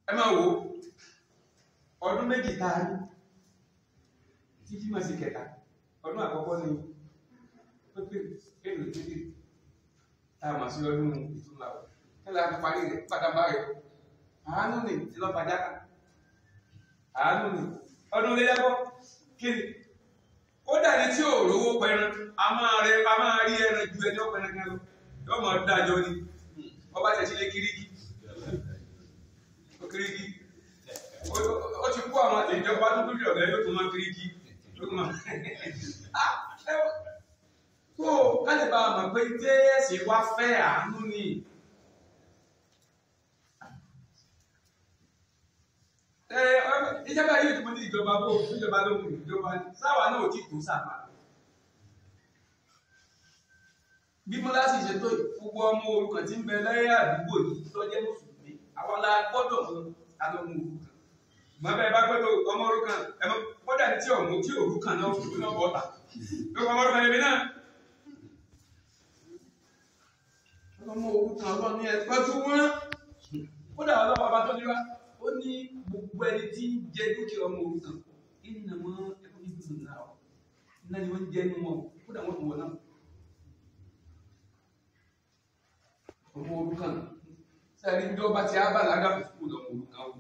Ẹ máa wo ọdún méjì tá a rí títí máa ṣe kẹta. Ọdún àkọ́kọ́ ni pépè èlò pépè tá a mọ̀ sí ọdún ìtúnu àwọ̀. Kí la fi parí rẹ̀ pátábá rẹ̀? Àánú ni ìlọ́pàá jáka. Àánú ni ọdún ilé yàgò kí ni? Ó dàbí tí ò rówó pẹran, a máa rí ẹran ju ẹni ọpẹran kan lọ. Yóò máa dájọ́ ni. Ọba tẹ̀sí lé kíríkì. Kíríkì. Ó ti kó àwọn ìjọba tó dúró ọ̀gá yóò tún máa kíríkì. Tó ká lè bá a mọ̀ pé jẹ́ẹ̀sì wá fẹ́ àánú ni. Ìjọba yóò ti mọ ní ìjọba bó ìjọba ló mú ìjọba sáwà náà ò tí tó sàmà. Bí Mọ́lá sì ṣe tó gbogbo ọmọ òrukàn tí ń bẹ lẹ́yìn àdúgbò yìí tó jẹ́ mùsùlùmí, àwa la gbọ́dọ̀ mú alọ́mú òrukàn. Mọ bẹ́ẹ̀ bá gbọ́dọ̀ ọmọ òrukàn ẹ̀mọ kódà ní tí ọ̀mú tí òrukàn náà fún náà bọ́ta. Lọ́kọ̀ ọmọ òrukàn lèmi náà. Ọmọ òrukàn lọ ní ẹ̀tọ́jú wọn. Kódà ọlọ́wọ́ bá tó ní wá. Ó ní gbogbo ẹni tí ń jẹ dúkìá ọmọ òrukàn iná mọ ẹkọ ní ibùdó náà iná ni wọ́n ń jẹ nínú wọn kódà wọ́n tún wọ̀ náà. Ọmọ òrukàn sẹ́ẹ̀rí ní ọba tí a bá lága fún ọmọ òrukàn o.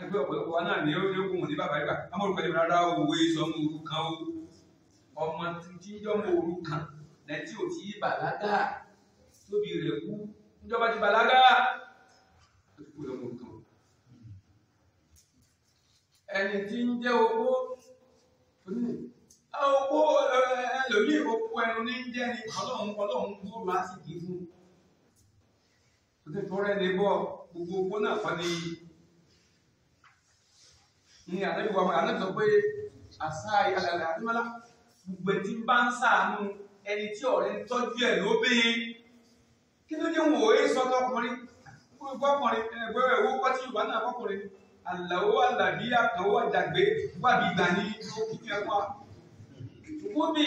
Ẹgbẹ́ ọ̀pọ̀lọpọ̀ wa náà ní ó ní okùn ní bàbá yìí ọmọ òrukàn ní rárá òwe sọmọ òrukàn o. Ọmọ tí ń jọmọ òrukàn lẹ́tí ò tí bàlágà tóbi rẹ̀ kú níjọba ti bàlágà ó ti kú lọ́mọ òrukàn. Ẹni tí ń jẹ́ opó opó ẹlòmíì opó ẹnu ní jẹ́ ni ọlọ́run ọlọ́run gbòòrò á sì kì í fún un. Tó tọrẹ ní bọ́ gbogbo opó náà kọ́ ni ní ànábì wa ànábì sọ pé àṣà ìyàlẹ̀ àdúmọ́lá gbogbo ẹtí bá ń sàánú ẹni tí ọ̀rẹ́ ń tọ́jú ẹ̀ lóbìnrin. Kí ló dé wò ó sọ tọkùnrin gbogbo ọkùnrin ẹgbẹ́ ẹ̀wọ́ pátí Yorùbá náà kọkùnrin. Àlàó àlàbí àkànwó àjàgbé wàbí ìgbà ní òkìkí ẹ̀kọ́ Fúnmi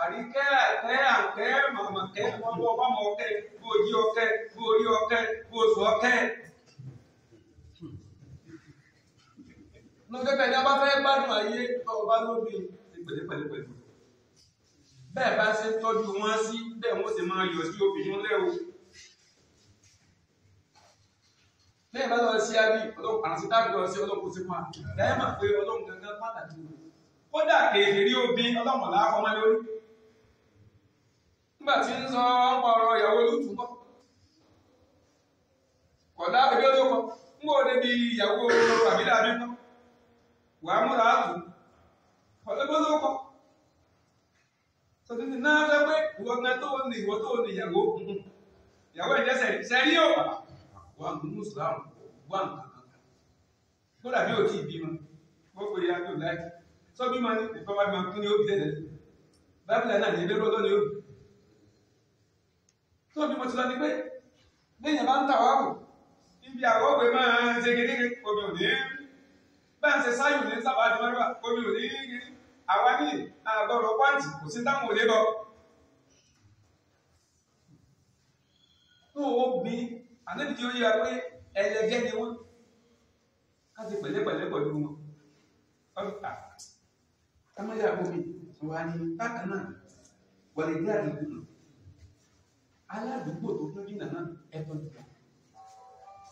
àríkẹ́ àtẹ́ àkẹ́ màmàkẹ́ wọ́n bọ́ bámọ̀ ọkẹ́ bó jí ọkẹ́ bó rí ọkẹ́ bó sùn ọkẹ́. Lọ́jọ́ ní a bá fẹ́ gbádùn ayé tó o bá lóbi ṣe pẹ̀lẹ́pẹ̀lẹ́ pẹ̀lú. Bẹ́ẹ̀ bá ṣe ń tọ́jú wọn sí bẹ́ẹ̀ wọ́n sì máa yọ̀ sí obìnrin lẹ́ o. Lẹ́yìn bá lọ sí àbí ọlọ́run àti táàbí lọ sí ọlọ́run kò sí fún wa. Lẹ́yìn mà pé ọlọ́run gangan pàtàkì o. Kódà kèfèrí rí obìn ọlọ́run là á fọmọ lórí. Nígbà tí ń sọ ń pa ọ̀rọ̀ ìyàwó Lútù kọ́. Kọ̀dá ebi olóko ń wò débi ìyàwó àbílẹ̀ kọ́. Wàá múra àtù. Ebi olóko. Sọtún ní náà sọ pé ìwọ gan tó ní ìwọ tó ní ìyàwó. Ìyàwó ìjẹ́ sẹ̀rí o. Wà ní mùsùlùmí wà ní kankan kódà bí o tí ì bímọ wọ́n pè é yá bí o láìkí sọ bímọ ní ìfọwọ́ bímọ kí ni ó bí tẹ̀lé bábílẹ̀ náà ní ebí lọ́dọ̀ ni ó bí tó bí mo ti lọ ni pé lẹ́yìn bá ń tà wá wò ibi àwọn òwe máa ń ṣe kékeré omi ò ní bá ń ṣe sáyò ní sábà àti mọ́ríwá omi ò ní kiri àwa ní àgọ́rọ̀ pàǹtì kò sí táwọn ò lè bọ̀ tó o bí ànábì tí ó yíra pé ẹlẹgẹ́ ni wọ́n ká ti pẹ̀lẹ́pẹ̀lẹ́ pẹ̀lú wọn. Kámẹ́rà omi wà ní bákan náà wà lè dé àdúgbò náà. Aládùúgbò tó tún jìnnà náà ẹ tọ́jú wọn.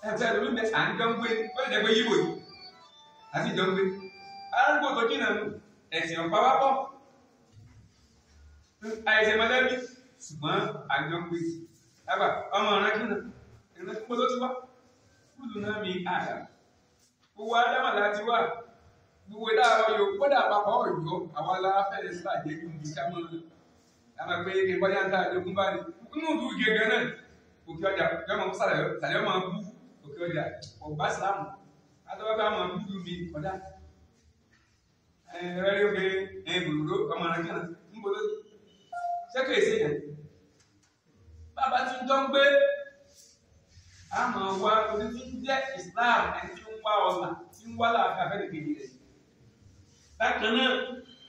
Ẹgbẹ́ ẹlòmí bẹ à ń jọ ń gbé ó lè jẹ́ pé yíwò yìí àti jọ ń gbé. Aládùúgbò tó jìnnà nù ẹ̀sìn ọ̀pá wá pọ̀. Àìsàn mọ̀lẹ́bí ṣùgbọ́n à ń jọ ń gbé. Àbà ọmọ ọ̀ràn kìnnà ìrìnàjò tó ti wá kúlù náà mi àdá gbogbo ádámà láti wá gbogbo ìdáàbọ̀ yòó kódà àpapọ̀ ọ̀yọ́ àwọn aláfẹ́lẹ́ sàjẹ́ ju ibi ká mọ́ àwọn pé kí bọ́yá ń ta àjogún bá ní inú ìlú gẹ́gẹ́ náà òkè ọjà yọmọ mú sàlẹ̀ sàlẹ̀ ọmọ bú òkè ọjà ọgbà sàmù adọ́wọ́ bá máa bú mi kọjá ẹ̀rọ pé ẹ̀ gbòòrò ọmọ rẹ̀ kí ń bolo sẹ́kẹ̀ èsì yẹn bàbá tí ń jọ ń gbé a máa wá oní tí ń jẹ́ Islam ẹni tí ń wá ọ̀la tí ń wá láàfin abẹ́rẹ́ kejì rẹ̀. Bákan náà,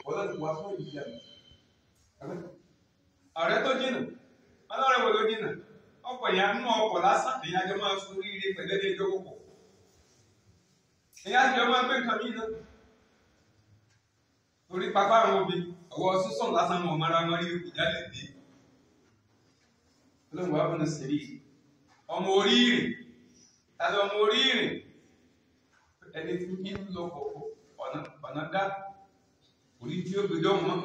ọlọ́run wà fún ìdí àmì. Ọ̀rẹ́ tó jìnnà, ọlọ́run wo ló jìnnà? Ọkọ̀ ìyá nínú ọkọ̀ lásán èyí àjọ máa sún oríire pẹ̀lú ẹni ẹjọ́ púpọ̀. papá àwọn obì ọwọ́ sísọ̀n lásán wọn mara wọn rí ìjà lè dé. Ọlọ́run wà bọ́nà sẹ́rí ọmọ orí ìrìn tàbí ọmọ orí ìrìn ẹni tí ń lọ ọ̀nà dá orí tí ó gbé dọ́hùn mọ́.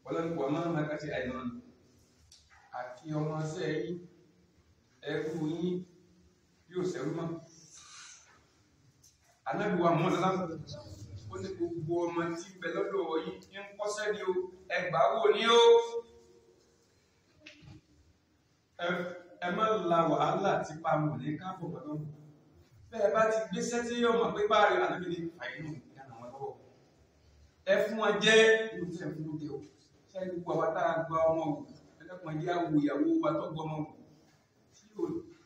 Ọlọ́run wà máa ń kàtí àìmọ́ àti ọmọ sẹ́yìn ẹrú yín yóò sẹ́rú mọ́. Ànábì wa mọ́ lọ́lá ó ní gbogbo ọmọ tí ń bẹ lọ́dọ̀ yín ń kọ́sẹ́ ni o, ẹgbàá wò ní o. Ẹ má la wàhálà tí pa mọ̀ ní káàbọ̀ pẹ̀lú. Bẹ́ẹ̀ bá ti gbéṣẹ́ tí yóò mọ̀ pé báàrí Ànábì ní fàyínù ìdáná wọn lọ́wọ́. Ẹ fún wọn jẹ́ inú tí ẹ fún wọn jẹ o. Ṣé gbogbo àwa tá a gba ọmọ wò? Ẹ dẹ́kun ẹ jẹ́ àwò ìyàwó wa tó gbọ́ ọmọ wò.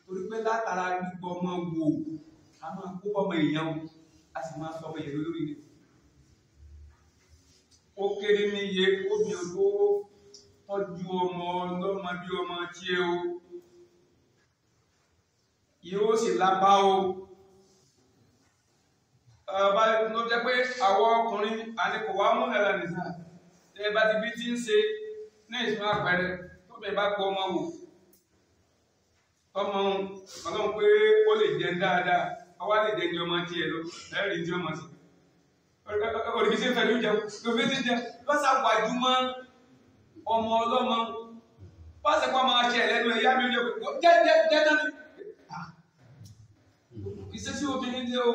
Torí pé látara gbígbọ́ ọmọ wò, a máa kó ọmọ èèyàn o, a sì máa sọ ọmọ èèyàn lórí rẹ̀. Ó kéré ní iye kóbi tó tọ́jú ọmọ ọlọ́mọ bí ọmọ tiẹ̀ o. Yóò sì lápá o. Ọba ló jẹ́ pé àwọn ọkùnrin àti kò wá múlẹ̀ lánìí sáà. Tẹ́ ẹ bá ti bí tí ń ṣe ní ìsinmi àpẹẹrẹ tó bẹ̀ bá gbọ́ ọmọ wò. Tọ́mọ ọlọ́run pé ó lè jẹun dáadáa, ọwá lè jẹun ní ọmọ tiẹ̀ lọ, ẹ̀rí tí ọmọ sí. Òrìbí sí ń fẹ́ ló jẹun, ló fi ti jẹun, lọ́sà wájú mọ́ ọmọ ọlọ́mọ. Pásẹ̀ kọ́ máa ṣe ẹ̀lẹ́nu ẹ̀yá mi ó jẹ́ jẹ́ jẹ́ náà ni. Ìṣesí obìnrin dé o,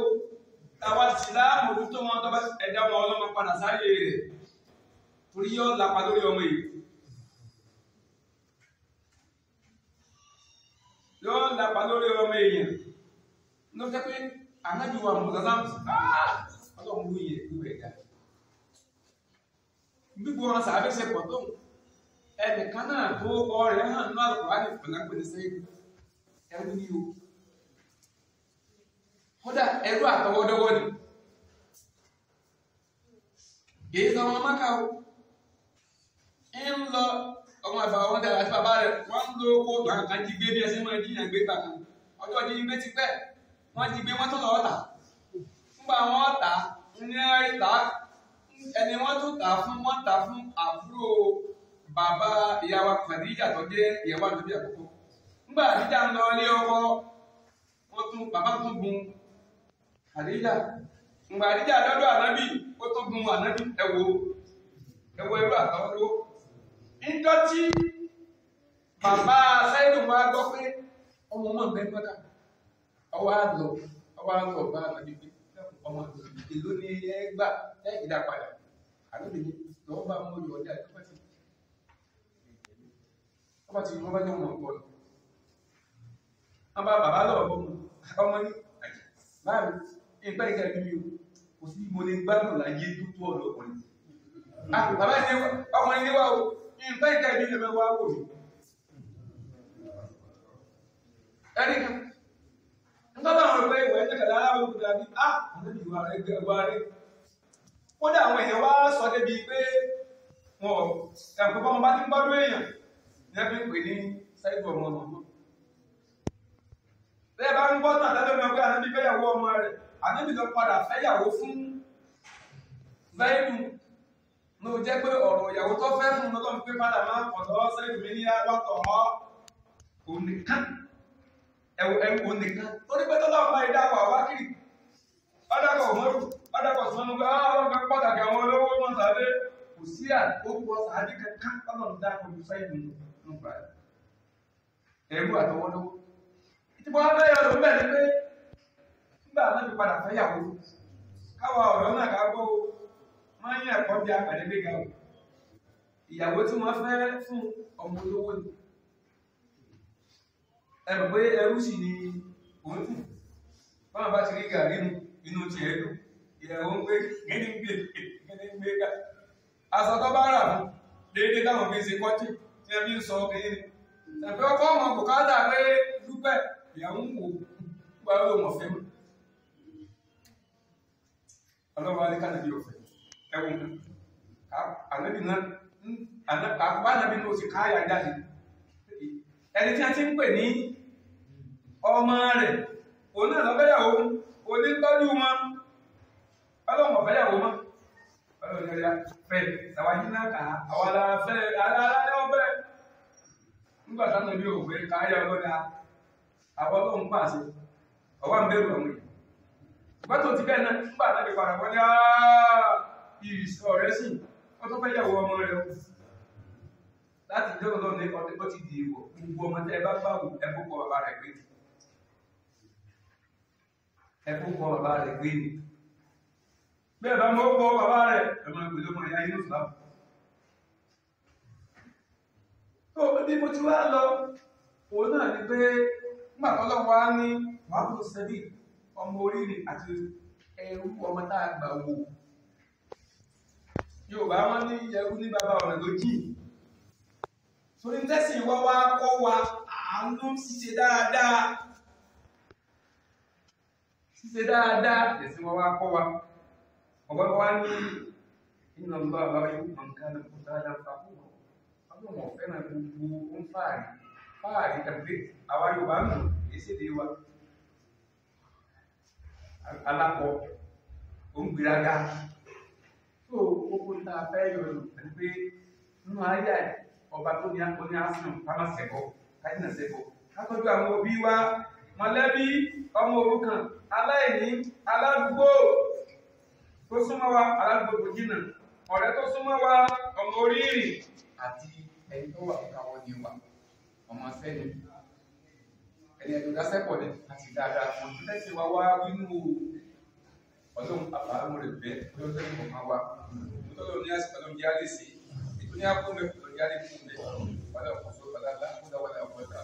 tàwa sì láàmójútó wọn tọ́ bá ẹ̀dá ọmọ ọlọ́mọ padà sáyé rẹ̀ torí yóò lapa lórí ọmọ yìí. Yóò lapa lórí ọmọ èèyàn. Ló jẹ́ pé Ànábì wa Mùsá ọlọ́run ló yẹ ìlú ẹ̀dá. Gbígbó wọn sàbẹ̀ ṣe pọ̀ tó ẹnìkan náà tó ọrẹ hàn ní Al-Qur'ani pẹ̀lápẹ̀ ní sẹ́yìn ẹrú ní o. Kódà ẹrú àtọwọ́dọ́wọ́ ni. Kìí sọ ọmọ Mákà o. Ń lọ ọmọ àfà ọmọ dàgbà àti bàbá rẹ̀ wọ́n ń lo owó gbàǹkan jí gbé bí ẹsẹ̀ máa jíyàn gbé gbàkan. Ọjọ́ jí gbé ti pẹ́, wọ́n jí gbé wọ́n tó lọ́ọ́ tà. Nígbà wọ́n tà ní ìta ẹni wọ́n tún tà fún wọ́n tà fún àbúrò bàbá ìyàwó Khadija tó jẹ́ ìyàwó àdúgbò àkọ́kọ́. Nígbà Khadija ń lọ ilé ọkọ, wọ́n tún bàbá tún gun Khadija. Nígbà Khadija lọ́dọ̀ Ànábì, ó tún gun Ànábì ẹ̀wò ẹ̀wò ẹrú àtọwọ́dọ́wọ́. Níjọ́ tí bàbá Sáídù wa gbọ́ pé ọmọ ọmọ ń bẹ Mẹ́kà, ọwọ́ á lọ ọwọ́ á lọ bá Ànábì pé ọmọ ìlú ní ẹ gbà ẹ ìdá padà. Ànábì ní lọ́wọ́ bá mú yọ ọjà tó bá ti ọba ti wọ́n bá ní ọmọ ọ̀pọ̀ lọ. Wọ́n bá bàbá lọ́wọ́ bọ́ mú ọmọ ní báyìí ìpẹ́ ìkẹ́ mi o, kò sí mo lè gbádùn láyé tó tó ọ̀dọ̀ ọkùnrin. Bàbá ní ọkùnrin ní wá o, ìpẹ́ ìkẹ́ mi lè mẹ́ wá wò mí. Ẹni kan, nígbà táwọn ọ̀pẹ ìwẹ̀ ẹ̀jẹ̀ kẹlẹ́ aláwọ̀ òkúta bí á ànábì ìwà rẹ̀ ìwà rẹ̀. Kódà àwọn èèyàn wá sọ débi pé wọn ò ẹ̀kọ́ bọ́mọ bá ti ń gbọ́dọ̀ èèyàn ní ẹ fi ń pè ní Sáídù ọmọ ọmọ. Bẹ́ẹ̀ bá ń gbọ́ tàn tẹ́lẹ̀ mi pé ànábì fẹ́yàwó ọmọ rẹ̀, ànábì lọ padà fẹ́yàwó fún Sáídù. Ló jẹ́ pé ọ̀rọ̀ ìyàwó tó fẹ́ fún lọ́lọ́run pé padà máa pọ̀ tọ́ Sáídù mi ní wàtọ̀ ọ́ ònìkan ẹ̀wọ̀ ẹ̀wọ̀ nìkan. Torí pé tọ́lá ọmọ ìdákọ̀ àwákìrì, ọ̀dàkọ̀ òmòrú, ọ̀dàkọ̀ sọnù pé ọlọ́run kan pàtàkì àwọn olówó wọn sáré. Kò sí àkókò sàádé kankan tọ́lọ́run dákọ̀ ju Sáídù nípa rẹ̀. Ẹ̀rú àtọwọ́dọ́wọ́. Ìtìbọ̀ wọn fẹ́ yọ lòún bẹ̀ ni pé nígbà náà fi padà fẹ́yàwó. Káwa ọ̀dọ́ náà ká gbọ́ o, máa ń yàn ẹ̀kọ́ bí apàdé gbéga o. Ìyàwó tí wọ́n fẹ́ fún ọmọ olówó ni. Ẹ rò pé ẹrú sì ni òun tù. Báwọn bá ti rí gàrí mu, inú ti ẹ̀ dùn. Ìyàwó ń gbé kíní ń gbé kíní ń gbé ká. Aṣọ tó bá rà fún déédéé táwọn fi ń ṣe kọ́tì tí wọ́n fi ń sọ kìíní ni. Tàbí ọkọ ọmọ bùkátà pé dúpẹ́ ìyàwó ń wò ó gbà ó lòun ọ̀fẹ́ mọ́. Ọlọ́run alẹ́ kánàbí ọ̀fẹ́ ẹ̀wọ̀n kan. Ànábì náà àkóbá ànábì náà ó sì káyà jáde. Ẹni tí a ti ń pè ní ọmọ rẹ̀, òun náà lọ fẹ́yàwó, onítọ́jú wọn, ọlọ́run ọ̀fẹ́yàwó mọ́. Ọlọ́run ní ọjà fẹ́ sàwájú náà kà á àwọn ará fẹ́ ará ọbẹ̀. Nígbà táwọn ẹbí òfé káyà ọlọ́dà àwọn ọlọ́run pàṣẹ ọwọ́ ń bẹ̀rù àwọn èèyàn. Ṣùgbọ́n tó ti bẹ́ẹ̀ náà nígbà náà lè padà wọ́n ní ọ̀rẹ́ sìn wọ́n tó fẹ́ yàwó ọmọ rẹ̀ o. Láti ìjọba náà ní ọdún ó ti di ìwọ̀ gbogbo ọmọ tẹ́ ẹ bá bá wù ẹ kó kọ bàbá rẹ̀ gbé ni. Ẹ kó kọ bàbá rẹ̀ gbé ni. Bẹ́ẹ̀ bá mọ́ kọ bàbá rẹ̀ ẹ máa gbé lọ́mọ ìyá inú ìsìlámù. Tó bí mo ti wá lọ, òun náà ni pé nígbà tó lọ́wọ́ wá ní wàá kó sẹ́bí ọmọ oríire àti ẹrú ọmọ tá a gbà wò. Yorùbá wọn ní ẹrú ní bàbá ọ̀nà tó jìn. Torí tẹ́sìn wá wá kọ́ wa àánú ṣíṣe dáadáa. Ṣíṣe dáadáa tẹ̀sìn wá wá kọ́ wa. Ọ̀pọ̀ wa ní inú ọgbà bàbá yóò mọ̀ nǹkan náà kó dáadáa fàkúrò. Ọlọ́run ọ̀fẹ́ náà gbogbo ń fààrí. Fààrí tàbí àwa Yorùbá nù èsèdè wa. Alákọ̀, ó ń gbéraga. Tó kókó tá a fẹ́ yọ lò pẹ̀lú pé nínú ayé ọba tó ní ní asùn ká má ṣẹbọ, ká jìnà ṣẹbọ. Ká tọ́jú àwọn òbí wa, mọ̀lẹ́bí, ọmọ òrukàn, aláìní, aládùúgbò tó súnmọ́ wa, aládùúgbò tó jìnà, ọ̀rẹ́ tó súnmọ́ wa, ọmọ orírìn àti ẹni tó wà káwọ́ ní wa, ọmọ sẹ́ni. Ẹni ẹ̀dùn dásẹ́pọ̀ ni àti dáadáa fún un. Tẹ́sí wa wá wínú ọlọ́run àbámu rẹ̀ bẹ́ẹ̀ ọlọ́run tẹ́lẹ̀ kọ̀ọ̀kan wa. Ọlọ́run ní àsìkò ọlọ́run jẹ́ àlè sí. Ètò ní àkómẹ́ ọlọ́run jẹ́ àlè fún mi. Wàlá ọ̀kọ̀sọ́ wàlá lákúndà wàlá ọ̀kọ̀dà.